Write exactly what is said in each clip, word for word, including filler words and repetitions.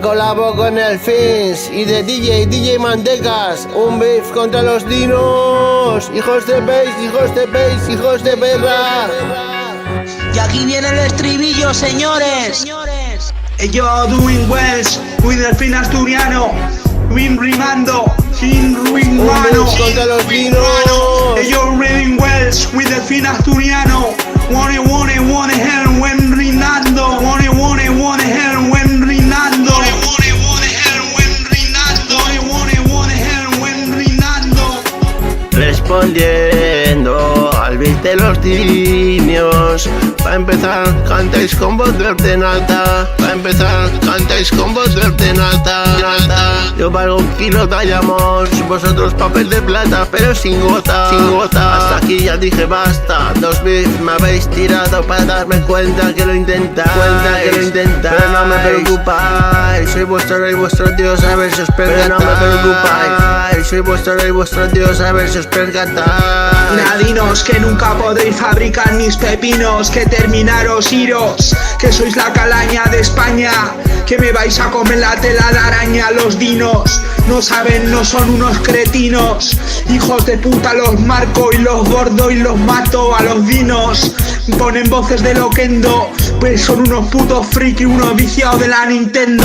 Colabo con el Fins y de D J, D J Mantecas. Un beef contra los dinos. Hijos de peix, hijos de peix, hijos de perra. Y aquí viene el estribillo, señores. Yo doing wells with el fin asturiano. Win rimando, sin ruin mano. Contra los dinos. Yo riding wells with el fin asturiano. Wanna, wanna, wanna hell when rinando. Wanna, wanna, wanna hell when rinando. Wanna, wanna, wanna hell when rinando. Wanna, wanna, wanna hell when rinando. Respondiendo al beat de los dinos. Pa empezar, cantáis con voz de ordenata. Pa empezar, cantáis con voz de ordenata. Yo valgo un kilo, tallamos vosotros papel de plata, pero sin gota, sin gota. Hasta aquí ya dije basta. Dos beats me habéis tirado para darme cuenta que lo intentáis, cuenta que lo intentáis. Pero no me preocupáis, soy vuestro rey, vuestro dios, a ver si os percatáis. Pero no me preocupáis, soy vuestro rey, vuestro dios, a ver si os percatáis. Nadinos que nunca podréis fabricar mis pepinos, que terminaros iros, que sois la calaña de España, que me vais a comer la tela de araña los dinos. No saben, no son unos cretinos. Hijos de puta, los marco y los bordo y los mato a los dinos. Ponen voces de loquendo, pues son unos putos friki, unos viciados de la Nintendo.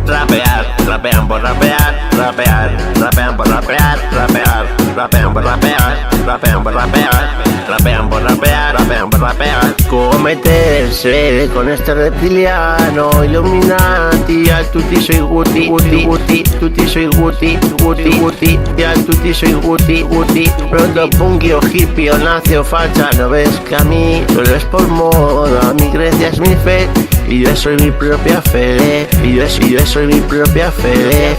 Rapear, rapean por rapear, rapear, rapean por rapear, rapear, rapean por rapear, rapean por rapear, rapean por rapear, rapean por rapear. Cometerse con este reptiliano, Illuminati, a tutti soy Guti, Guti, Guti, tutti soy Guti, Guti, Guti, a tutti soy Guti, Guti. Proto punky o hippie o nazi o facha, no ves que a mí no es por moda, mi creencia es mi fe. Y yo soy mi propia fe, y yo, y yo soy mi propia fe.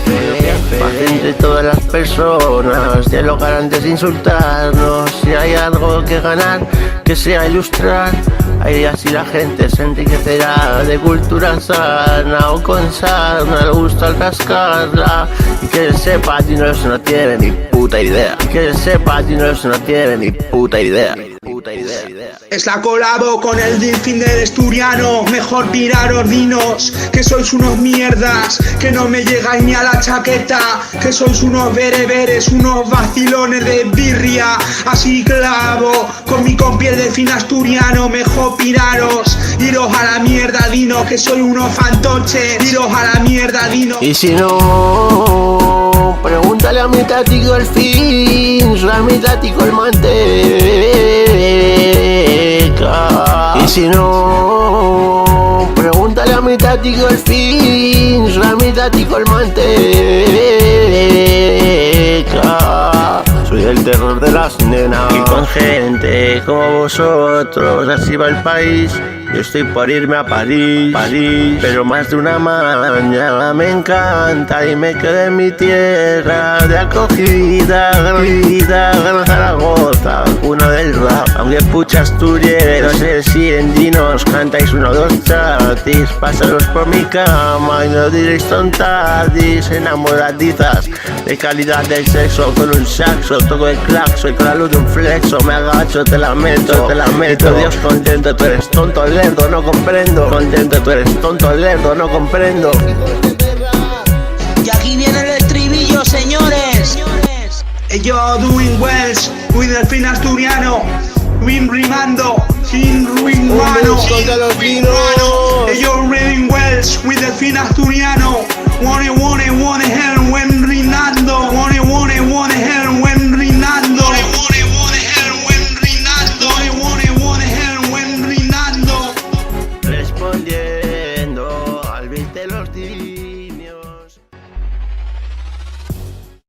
Paz entre todas las personas, dialogar antes de insultarnos. Si hay algo que ganar, que sea ilustrar. Ahí así la gente se enriquecerá de cultura sana o con sarna, le gusta rascarla. Y que sepa, dinos no tiene ni puta idea. Y que sepa, dinos no tiene ni puta idea. Es la colabo con el delfín del asturiano. Mejor piraros dinos, que sois unos mierdas, que no me llegáis ni a la chaqueta, que sois unos bereberes, unos vacilones de birria. Así clavo con mi compi el delfín asturiano. Mejor piraros, iros a la mierda dinos, que sois unos fantoches. Iros a la mierda dinos. Y si no, pregúntale a mi tático el fin, a mi tático el manteca. Y si no, pregúntale a mi tático el fin, a mi tático el manteca. Soy el terror de las nenas. Y con gente como vosotros, así va el país. Yo estoy por irme a París, París, pero más de una mañana me encanta y me quedé en mi tierra de acogida, acogida, Gran Zaragoza, cuna del rap. Aunque pucha asturiano, no sé si en dinos cantáis uno o dos chatis, pasaros por mi cama y no diréis tontadis, enamoradizas. De calidad del sexo con un saxo, toco el claxo y con la luz de un flexo me agacho, te la meto, te la meto. Dios contento, tú eres tonto, lerdo, no comprendo. Contento, tú eres tonto, lerdo, no comprendo. Y aquí viene el estribillo, señores. Yo doing wells with el fin asturiano. Win rimando, sin ruin mano. Contra los dinos. Yo riding wells with el fin asturiano.